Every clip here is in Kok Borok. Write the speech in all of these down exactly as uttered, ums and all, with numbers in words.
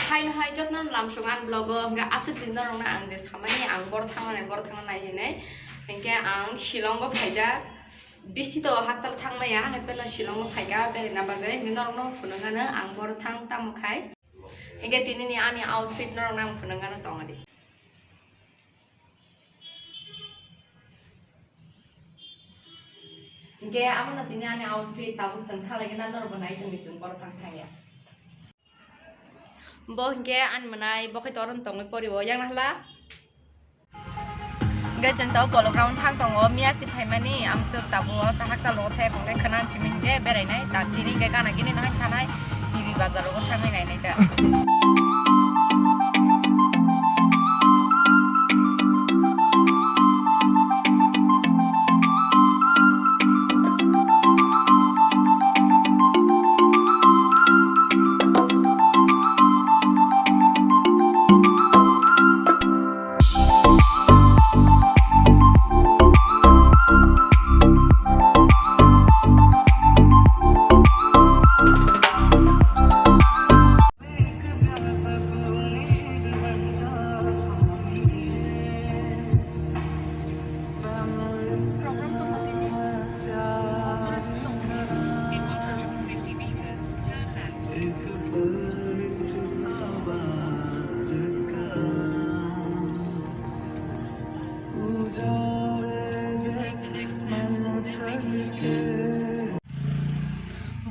Haino hai jotno lamsong ani vlog o, hingke aswk din norokno ang je samani ang boro thangnai, boro thangna nai hinwi, hingke ang Shillong o phaijak. Bisi to hakchal thangmaya, hai phano Shillong o phaika beraina bagwi, hingke norokno phunukgano ang boro thang tamo khai. Hingke tinini ani outfit norokno ang phunukgano tongdi. Hingke amono tini ani outfit tabuk chwng thalaigena norokbo nai tongdi chwng boro thang thangya. Bo hingke ani mwnai bo khai toron tongwi pori o yang nahla. Hingke chwng tabuk Polo Ground thang tongo, miya si phaimani amswk tabuk o sa hakchal rogo thai khongthai khwnang simi hingke berainai ta tini hingke gana gini no hai thanai. Bibi bazar rogo thangwi nainai ta.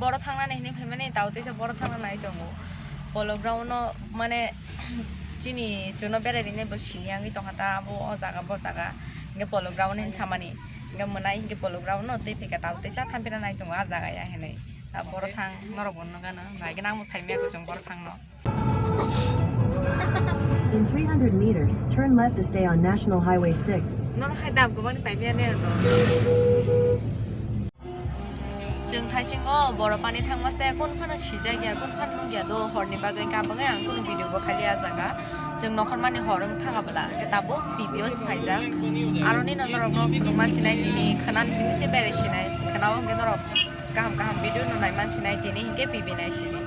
Boro thangnani hinwi phaimani tao teisa boro thangna nai tongo. Polo ground no mane chini chuno berai rinai bo sini yangwi tongkha ta abo o jaga bo jaga. Hingke Polo ground hin samani. Hingke mwnai hingke Polo ground no tei phaikha tao teisa thampina nai tongo a jaga ya hinwi. Ta boro thang norok bo nukgano. Naigena ang bo saimaya kuchung boro thangno. In three hundred meters, turn left to stay on National Highway six. Norok hai dam kwbangni paimaya ne ano. Chwng thaisingo boro pani thangma se kun phano sijak ya, kun phano nukya do, horni bagwi kabangwi ang kunu video bo khali a jaga. Chwng nokhormani hor wng thanga bwla, hwnkhe tabuk P P O se phaijak. Aroni no norokno phunuk mansinai tini, khwnani simi se berai sinai, khwnao hwnkhe norok kaham kaham video no nai mansinai tini, hwnkhe P P nai sini.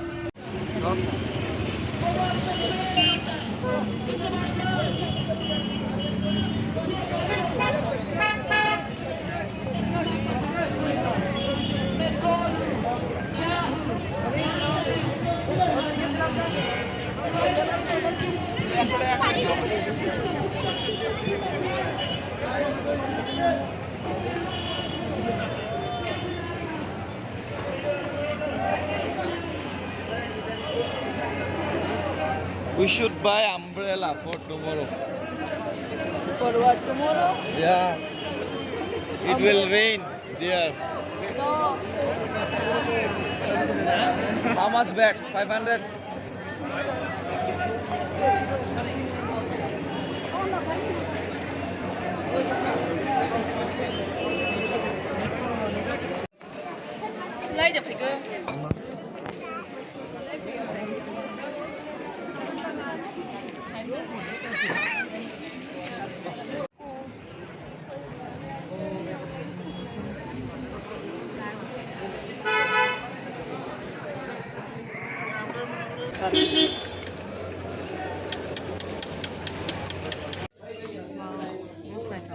We should buy umbrella for tomorrow. For what, tomorrow? Yeah. It will rain there. No. How much bag? Five hundred? Lai da phaigo. Wow, most nice.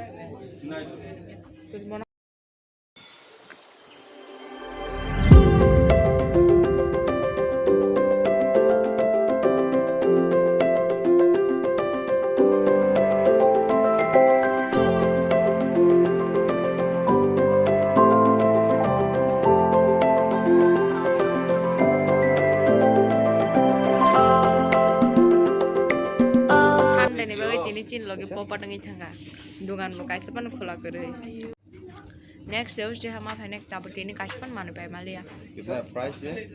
Sunday ni bagwi tini chini logi popa tangwi thangkha. Dugan bo kaisa phano khula kwrwi. Next Tuesday hama phainai tabuk tini kaisa phano manwi pai maliya. Price, eh?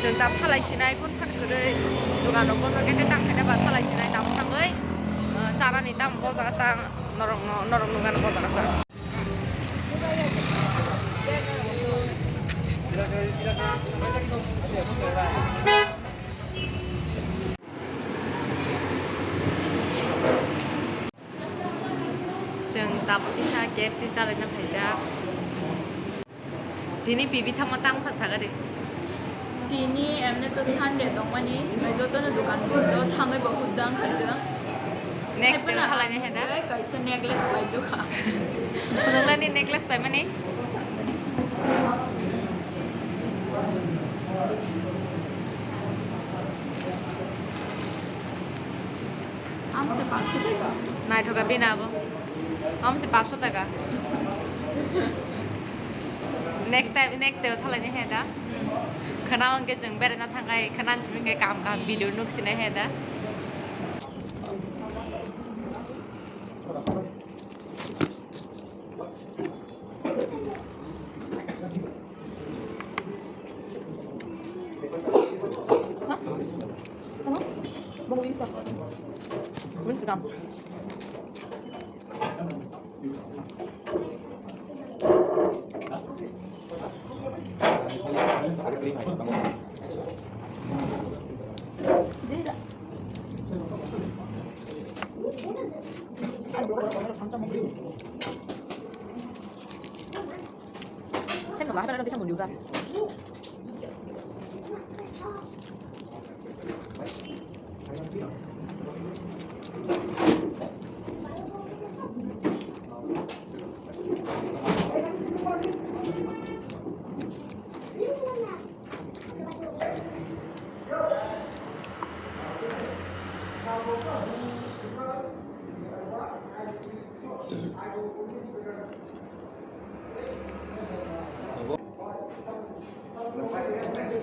Chwng tabuk thalai sinai kun phan kwrwi. Dugan rok bondo khe tang khaina ba thalai sinai tabuk thangwi, uh, chanani tam bo jaga sa norok no, norok nugano bo jaga sa. Chwng tabuk kisa K F C chalaina phaijak. Tini pibi thangma tang kha sagari. Tini emne to Sunday tongmani, hingke jotono dukan bondo, thangwi bo hudang kha chwng. Next day khalai ne heda. Kaisa necklace bai dukha. Nonglani necklace bai mani. Ang se paso taka. Naithoka bini abo. Ang se paso taka. Next time, next day thalai ne heda. Khana hwnkhe chwng beraina thangkai, khana chwng hwnkhe kaham kaham video nuk sine heda.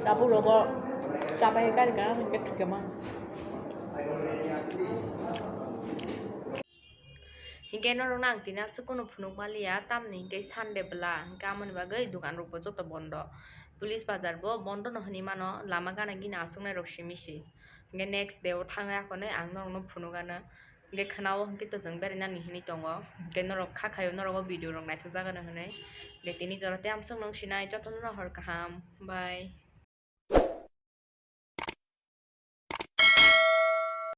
Tabuk rogo chapai gari gana hingke thwikhe ma. Hingke norokno ang tini aswk kunu phunuk manliya, tamni hingke Sunday bwla, hingke amoni bagwi dukan rokbo joto bondo. Police bazar bo bondo no hinwi mano, lama gana gini aswknai rok simi si. Hingke next day o thangwi akonwi ang norokno phunuk ano. Hingke khwnao hingke to chwng berainani hinwi tongo. Hingke norok kha khaio norok o video rok naithok jagano hinwi. Hingke tini jora tei amswk nung sinai jotono no hor kaham. Bye.